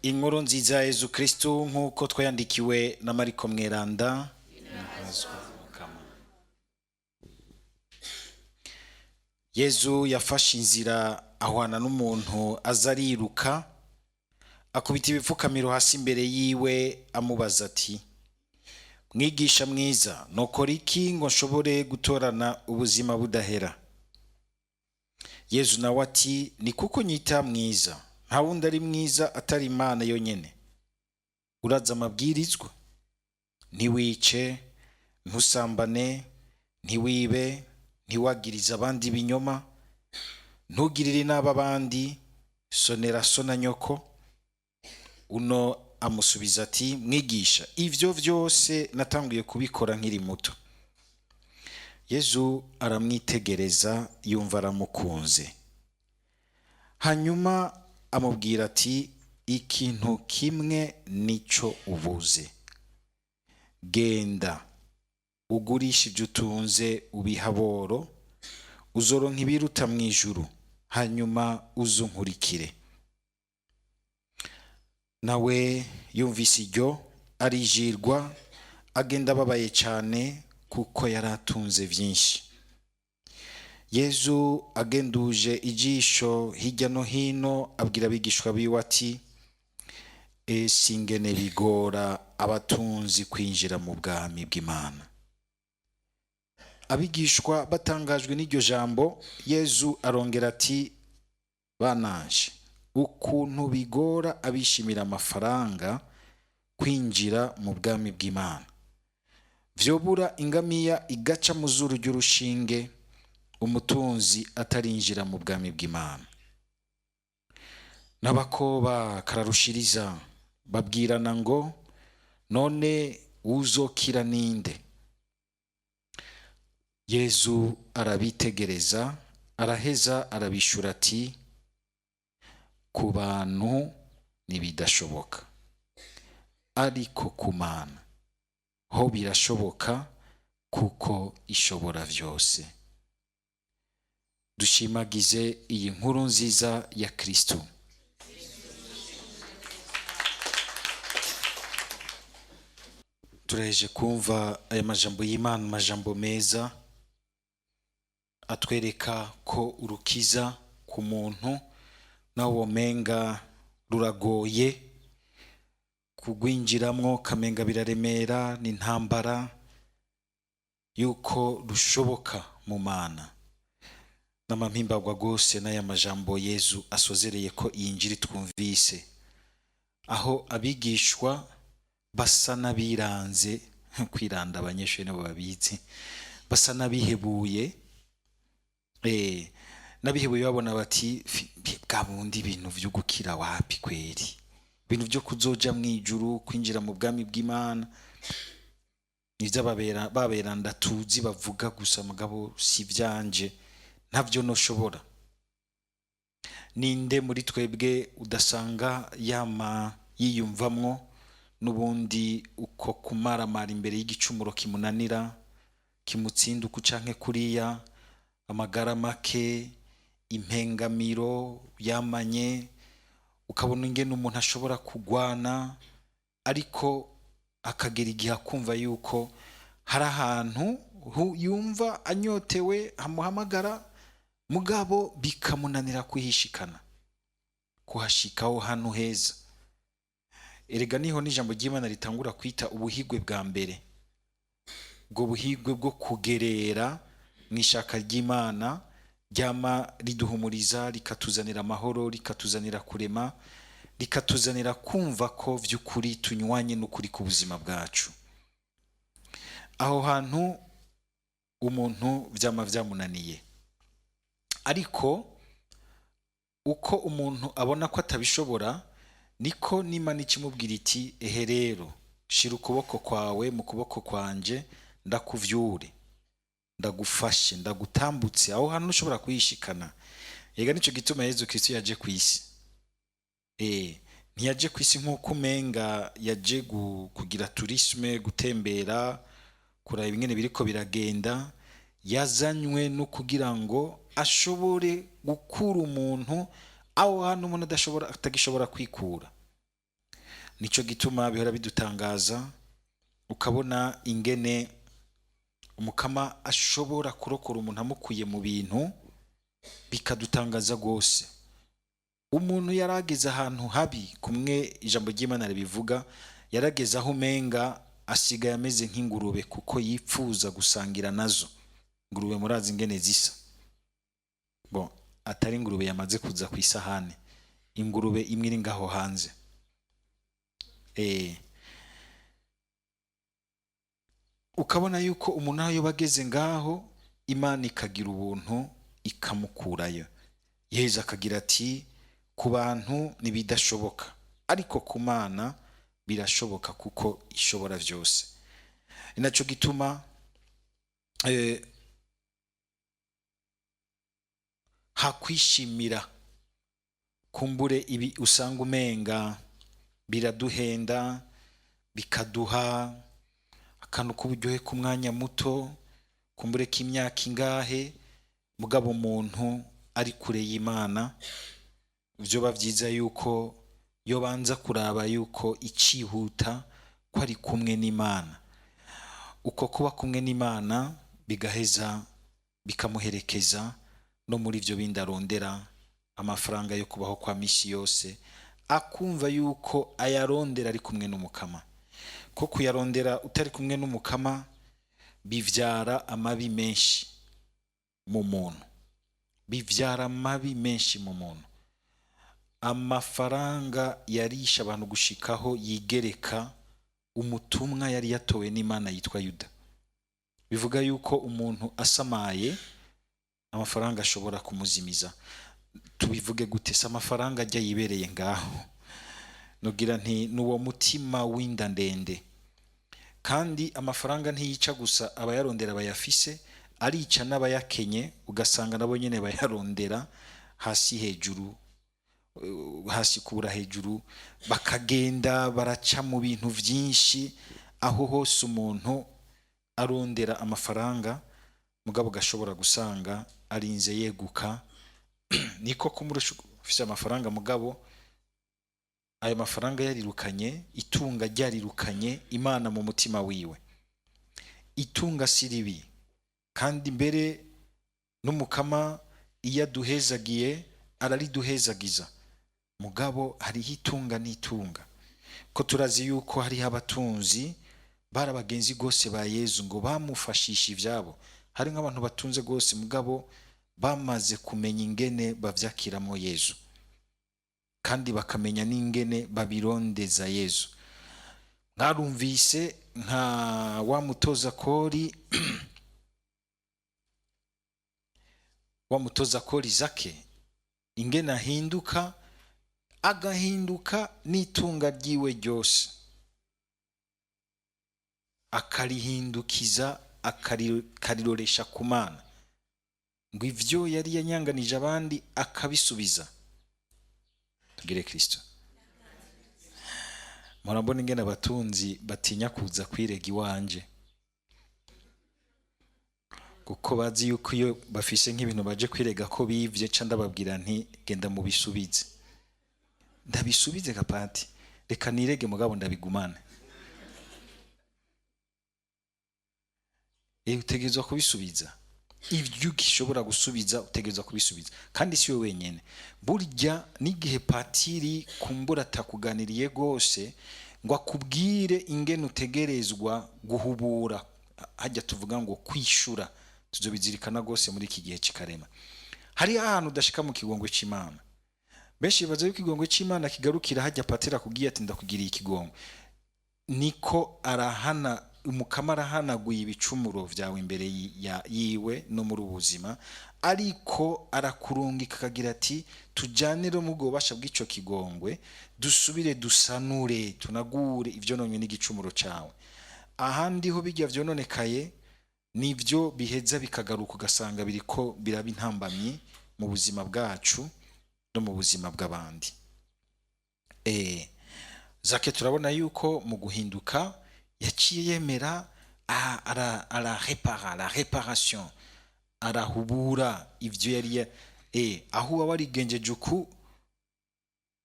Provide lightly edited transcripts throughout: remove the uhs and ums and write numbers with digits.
Inkuru nziza ya Yezu Kristu nk'uko twayandikiwe na Mariko Mweranda. Yezu yafashe inzira ahwana n'umuntu aza ariruka, akubita ibipfukamiro hasi imbere yiwe, amubaza ati: "Mwigisha mwiza, nokora iki ngo nshobore gutorana ubuzima budahera?" Yezu nawe ati: "Ni kuko nyita mwiza? Nta wundi ari mwiza atari Imana yonyine. Uraza amabwirizwa: ntiwice, ntusambane, ntiwibe, ntiwagirize abandi ibinyoma, ntugirire inabi abandi, sonera so na nyoko." Uno amusubiza ati: "Mwigisha, ivyo vyose natanguye kubikora nkiri muto." Yezu aramwitegereza, yumva aramukunze. Hanyuma amubwira ati: "Ikintu kimwe nico ubuze. Genda ugurishe ibyo utunze, ubihe aboro, uzoronka ibiruta mu ijuru, hanyuma uzunkurikire." Nawe yumvise iryo, arijirwa, agenda ababaye cyane, kuko yari atunze byinshi. Yezu agenduje ijisho hirya no hino, abwira abigishwa biwe ati: "Ese ingene bigora abatunzi kwinjira mu bwami bw'Imana!" Abigishwa batangajwe n'iryo jambo. Yezu arongera ati: "Bananje, ukuntu bigora abishimira amafaranga kwinjira mu bwami bw'Imana! Vyobura ingamiya igaca mu zuru ry'urushinge, umutunzi atarinjira mu bwami bw'Imana." N'abakoba kararushiriza, babwirana ngo: "None uzokira ninde?" Yezu arabitegereza, araheza arabishura ati: "Ku bantu ntibidashoboka, ariko ku Mana ho birashoboka, kuko ishobora vyose." Dushimagize iyi nkuru nziza ya Kristu. Turaheje kumva aya majambo y'Imana, amajambo meza atwereka ko urukiza ku muntu nawe womenga ruragoye kugwinjiramwo, kamenga biraremera, ni intambara, yuko rushoboka mu Mana. N'amampimbagwa rwose n'aya majambo Yezu asozereye ko iyi njiri twumvise, aho abigishwa basa n'abiranze kwiranda, abanyeshuri nabo babizi, basa n'abihebuye, n'abihebuye, babona bati: "Bwa bundi ibintu vyo gukira wapi kweri, ibintu vyo kuzoja mw'ijuru, kwinjira mu bwami bw'Imana, nivyo babera baberanda tuzi bavuga gusa, mugabo si vyanje, ntavyo noshobora." Ninde muri twebwe udasanga yama yiyumvamwo n'ubundi uko kumaramara imbere y'igicumuro kimunanira, kimutsinda uku canke kuriya, amagara make, impengamiro yamanye, ukabona ingene umuntu ashobora kugwana, ariko akagera igihe akumva yuko hari ahantu yumva anyotewe hamuhamagara, mugabo bikamunanira kuhishikana, kuhashikaho hantu heza? Erega niho n'ijambo ry'Imana ritangura kwita ubuhigwe bwa mbere, ubwo buhigwe bwo kugerera mu ishaka ry'Imana ryama riduhumuriza, rikatuzanira amahoro, rikatuzanira kurema, rikatuzanira kumva ko vy'ukuri tunywanye n'ukuri ku buzima bwacu. Aho hantu umuntu vyama vyamunaniye, ariko uko umuntu abona ko atabishobora, niko n'Imana ikimubwira iti: "Ehe rero, shira ukuboko kwawe mu kuboko kwanje, ndakuvyure, ndagufashe, ndagutambutse aho hantu ushobora kuhishikana." Ega nico gituma Yezu Kristo yaje ku isi. Ntiyaje ku isi nk'uko umenga yaje kugira tourisme, gutembera, kuraba ingene biriko biragenda. Yazanywe no kugira ngo ashobore gukura umuntu aho hantu umuntu adashobora, atagishobora kwikura. Nico gituma bihora bidutangaza, ukabona ingene Umukama ashobora kurokora umuntu amukuye mu bintu, bikadutangaza rwose. Umuntu yarageze ahantu habi, kumwe ijambo ry'Imana ribivuga, yarageze aho umenga asigaye ameze nk'ingurube, kuko yipfuza gusangira nazo. Ingurube murazi ingene zisa, bon, atari ingurube yamaze kuza ku isahani, ingurube imwe iri ngaho hanze. Ukabona yuko umuntu aho yoba ageze ngaho, Imana ikagira ubuntu ikamukurayo. Yezu akagira ati: "Ku bantu ntibidashoboka, ariko ku Mana birashoboka, kuko ishobora byose." Ni nacyo gituma hakwishimira kumbure ibi usanga umenga biraduhenda, bikaduha akantu k'uburyohe k'umwanya muto, kumbure k'imyaka ingahe, mugabo umuntu ari kure y'Imana, vyoba vyiza yuko yobanza kuraba yuko icihuta ko ari kumwe n'Imana. Uko kuba kumwe n'Imana bigaheza bikamuherekeza no muri ivyo bindi arondera, amafaranga yo kubaho kwa misi yose, akumva yuko ayarondera ari kumwe n'Umukama. Ko kuyarondera utari kumwe n'Umukama bivyara amabi menshi mu muntu, bivyara amabi menshi mu muntu. Amafaranga yarisha abantu gushikaho yigereka umutumwa yari yatowe n'Imana yitwa Yuda. Bivuga yuko umuntu asamaye, amafaranga ashobora kumuzimiza. Tubivuge gute? Se amafaranga ajya yibereye ngaho, nugira nti nuwo mutima w'inda ndende. Kandi amafaranga ntiyica gusa abayarondera bayafise, arica n'abayakenye, ugasanga nabo nyene bayarondera hasi hejuru, hasi kubura hejuru, bakagenda baraca mu bintu vyinshi. Aho hose umuntu arondera amafaranga, mugabo gashobora gusanga arinze yeguka. Niko kumurusha ufise amafaranga, mugabo ayo mafaranga yarirukanye itunga, ryarirukanye Imana mu mutima wiwe. Itunga si ribi, kandi mbere n'Umukama iyo aduhezagiye arariduhezagiza, mugabo hariho itunga n'itunga. Ko turazi yuko hariho abatunzi bari abagenzi rwose ba Yezu, ngo bamufashisha ivyabo. Hari nk'abantu batunze rwose, mugabo bamaze kumenya ingene bavyakiramo Yezu, kandi bakamenya n'ingene babirondeza Yezu. Mwarumvise nka wa mutoza kori, wa mutoza kori Zake, ingene ahinduka, agahinduka n'itunga ryiwe ryose akarihindukiza, akariroresha ku Mana, ngo ivyo yari yanyanganije abandi akabisubiza. Tugire Kristo. Murabona ingene abatunzi batinya kuza kwirega iwanje, kuko bazi yuko iyo bafise nk'ibintu baje kwirega ko bivye, ca ndababwira nti: "Genda mubisubize." "Ndabisubize gapati, reka nirege, mugabo ndabigumane." Utegerezwa kubisubiza. Ibyo ugishobora gusubiza utegerezwa kubisubiza, kandi si we wenyene. Burya n'igihe patiri kumbura atakuganiriye rwose ngo akubwire ingene utegerezwa guhubura, hajya tuvuga ngo kwishura, tuzobizirikana rwose muri iki gihe cy'ikarema. Hari ahantu udashika mu kigongwe c'Imana. Benshi bibaza yuko ikigongwe c'Imana kigarukira hajya patiri akubwiye ati: "Ndakugiriye ikigongwe." Niko arahana, Umukama arahanaguye ibicumuro vyawe imbere yiwe no muri ubu buzima, ariko arakurungika akagira ati: "Tujane rero mu bubasha bw'ico kigongwe, dusubire dusanure, tunagure ivyononywe n'igicumuro cawe." Ahandi ho bijya vyononekaye nivyo biheza bikagaruka, ugasanga biriko biraba intambamyi mu buzima bwacu no mu buzima bw'abandi. Zake turabona yuko mu guhinduka yaciye yemera, ararepara, la réparation, arahubura ivyo yari aho uba warigenjeje uku.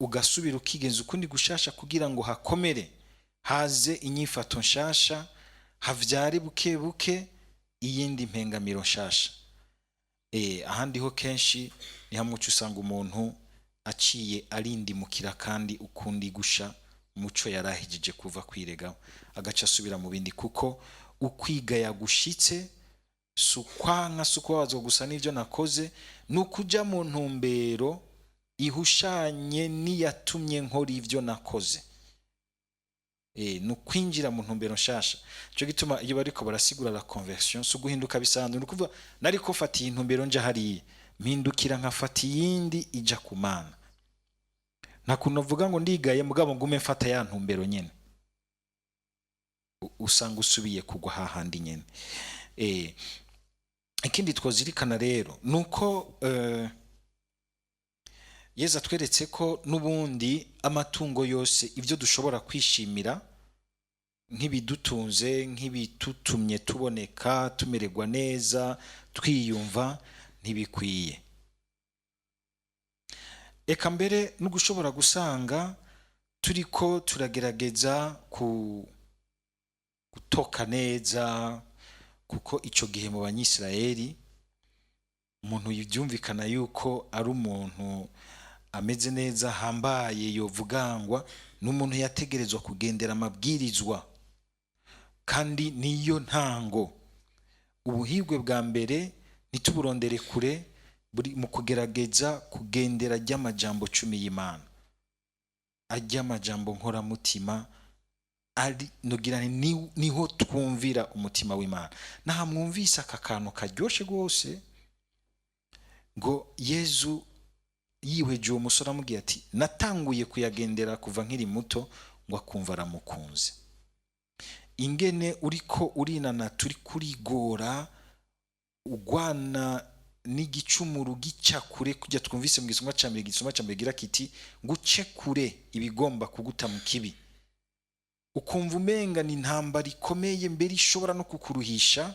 Ugasubira ukigenza ukundi gushasha kugira ngo hakomere, haze inyifato nshasha, havyare buke buke iyindi mpengamiro nshasha. Ahandi ho kenshi ni hamwe uca usanga umuntu aciye arindimukira kandi ukundi gusha muco yarahijije kuva kwirega, agaca asubira mu bindi, kuko ukwiga yagushitse si ukwanka, si ukubabazwa gusa n'ibyo nakoze, ni ukuja mu ntumbero ihushanye n'iyatumye nkora ibyo nakoze. Ni ukwinjira mu ntumbero nshasha. Cyo gituma iyo bariko barasigura la conversion, si uguhinduka bisanzwe, ni ukuvuga nariko fata iyi ntumbero nja hariya, mpindukira nkafata iyindi ija ku Mana. Nta kuntu uvuga ngo ndigaye mugabo ngume mfata ya ntumbero nyene, usanga usubiye kugwa hahandi nyene. Ikindi twozirikana rero ni uko Yezu atweretse ko n'ubundi amatungo yose, ibyo dushobora kwishimira nk'ibidutunze, nk'ibitutumye tuboneka, tumererwa neza, twiyumva, ntibikwiye. Eka mbere no gushobora gusanga turiko turagerageza gutoka neza, kuko ico gihe mu Banyisirayeli umuntu byumvikana yuko ari umuntu ameze neza, ahambaye, yovugangwa n'umuntu yategerezwa kugendera amabwirizwa, kandi niyo ntango. Ubuhigwe bwa mbere ntituburondere kure, buri mu kugerageza kugendera ry'amajambo 10 y'Imana, ajy'amajambo nkoramutima ari nogira niho twumvira umutima w'Imana. Naha mwumvise aka kantu karyoshe rwose, ngo Yezu yihweje uwo musore amubwiye ati natanguye kuyagendera kuva nkiri muto, ngo akumva aramukunze. Ingene uriko urinana, turi kurigora, ugwana n'igicumuro gica kure, kujya twumvise mu gisomwa ca mbere, igisomwa ca mbere gira kiti nguce kure ibigomba kuguta mu kibi, ukumva umenga ni intambara ikomeye mbere ishobora no kukuruhisha,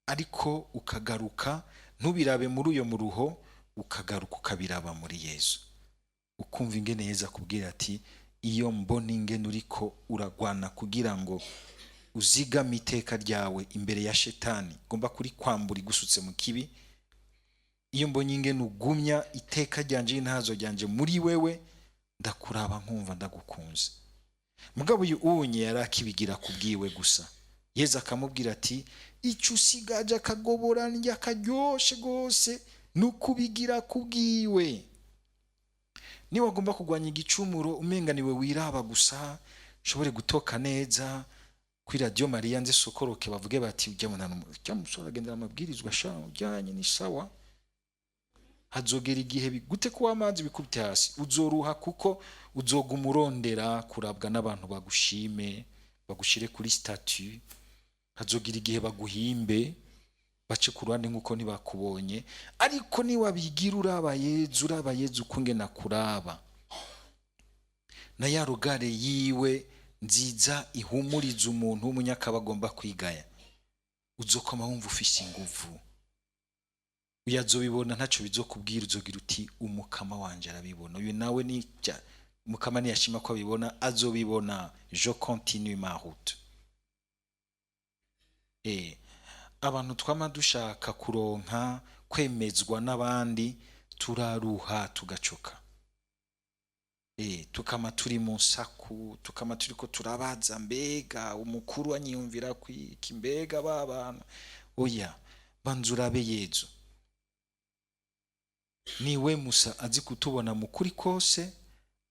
ariko ukagaruka ntubirabe muri uyo muruho, ukagaruka ukabiraba muri Yezu, ukumva ingene Yezu akubwira ati iyo mbona ingene uriko uragwana kugira ngo uzigame iteka ryawe imbere ya shetani, ngomba kurikwambura igusutse mu kibi, iyo mbonye ingene ugumya iteka ryanje n'intazo ryanje muri wewe, ndakuraba nkumva ndagukunze. Mugabo uyu unye yari akibigira kubwiwe gusa. Yezu akamubwira ati icyo usigaje akagobora ndya karyoshe rwose ni ukubigira kubwiwe. Niba wagomba kurwanya igicumuro umenga niwe wiraba gusa, ushobore gutoka neza kuri Radio Maria, nze sokoroke bavuge bati ujya munana ujya musore agendera amabwirizwa sha ujyanye ni sawa. Hazogera igihe bigute kuwa amazi bikubite hasi, uzoruha kuko uzoguma urondera kurabwa n'abantu bagushime, bagushire kuri statut. Hazogira igihe baguhimbe bace ku ruhande nk'uko ntibakubonye, ariko niwabigira uraba Yezu, uraba Yezu uko kuraba na ya rugare yiwe nziza ihumuriza umuntu w'umunyakaba agomba kwigaya, uzokoma wumva ufise inguvu. Uyazobibona ntacyo bizokubwira, uzogira uti umukama wanje arabibona, uyu nawe ni umukama niyashima ko abibona azobibona, je continue ma route. Abantu twama dushaka kuronka kwemezwa n'abandi turaruha tugacoka. Tukama turi mu nsaku, tukama turiko turabaza mbega umukuru anyiyumvira kwiki, mbega ba bantu. Oya, banza urabe Yezu, niwe musa azi kutubona mu kuri kose,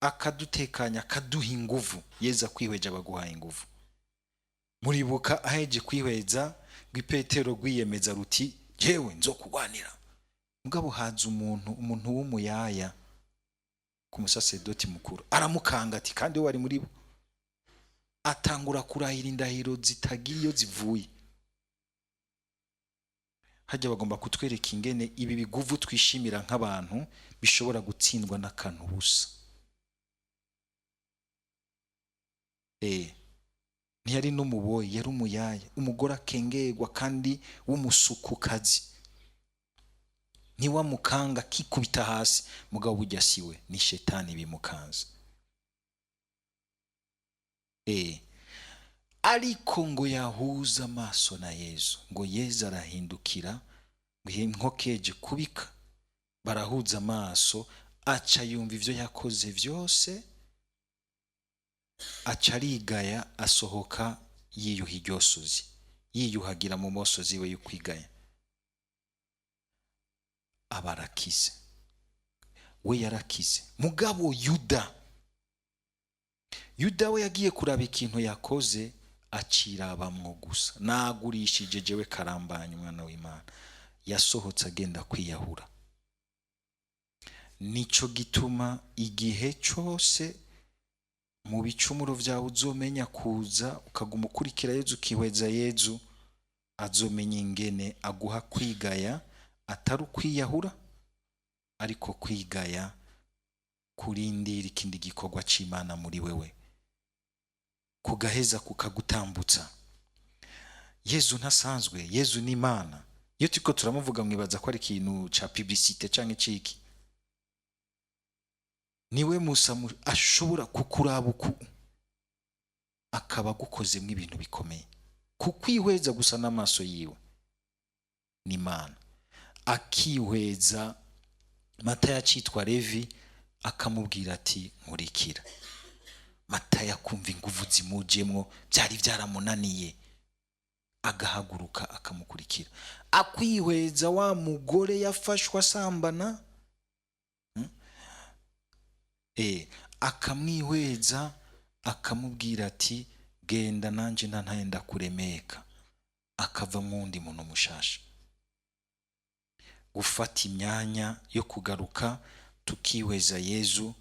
akadutekanya, akaduha inguvu. Yezu akwihweje abaguhaye inguvu. Muribuka aheje kwihweza ngo Petero rwiyemeza ruti jewe nzokugwanira, mugabo haza umuntu w'umuyaya ku musasedoti mukuru aramukanga ati kandi we wari muri bo, atangura kurahira indahiro zitagira iyo zivuye. Hajya bagomba kutwereka ingene ibi biguvu twishimira nk'abantu bishobora gutsindwa n'akantu busa. Ntiyari n'umuboyi, yari umuyaya, umugore akengerwa kandi w'umusukukazi. Ntiwamukanga akikubita hasi, mugabo burya siwe, ni shetani bimukanze. Ariko ngo yahuza amaso na Yezu, ngo Yezu arahindukira, ngo inkokeje kubika, barahuza amaso, aca yumva ivyo yakoze vyose, aca arigaya, asohoka yiyuha iryosozi, yiyuhagira mu mosozi we y'ukwigaya, aba arakize. We yarakize. Mugabo Yuda we yagiye kuraba ikintu yakoze, acirabamwo gusa: "Nagurishije jewe karambanya umwana w'Imana." Yasohotse agenda kwiyahura. Nico gituma igihe cose mu bicumuro vyawe uzomenya kuza ukaguma ukurikira Yezu, ukihweza Yezu, azomenya ingene aguha kwigaya, atari ukwiyahura, ariko kwigaya kurindira ikindi gikorwa c'Imana muri wewe, kugaheza kukagutambutsa. Yezu ntasanzwe, Yezu ni Imana. Iyo turiko turamuvuga mwibaza ko ari ikintu ca publicité canke ciki? Niwe musa ashobora kukuraba uku akaba agukozemwo ibintu bikomeye, kukwihweza gusa n'amaso yiwe. Ni Imana. Akihweza Matayo acitwa Levi, akamubwira ati: "Nkurikira." Matayo akumva inguvu zimujemwo, byari byaramunaniye, agahaguruka akamukurikira. Akwihweza wa mugore yafashwe asambana, Akamwihweza akamubwira ati: "Genda, nanjye ntaye ndakuremeka." Akava wundi muntu mushasha. Gufata imyanya yo kugaruka tukihweza Yezu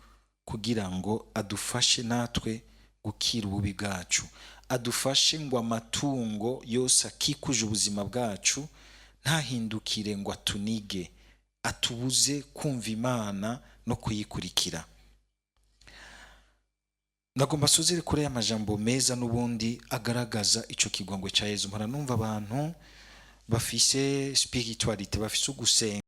kugira ngo adufashe natwe gukira ububi bwacu, adufashe ngo amatungo yose akikuje ubuzima bwacu ntahindukire ngo atunige, atubuze kumva Imana no kuyikurikira. Nagomba sozere kuri aya majambo meza n'ubundi agaragaza ico kigongwe ca Yezu. Mpora numva abantu bafise spiritualité, bafise ugusenga.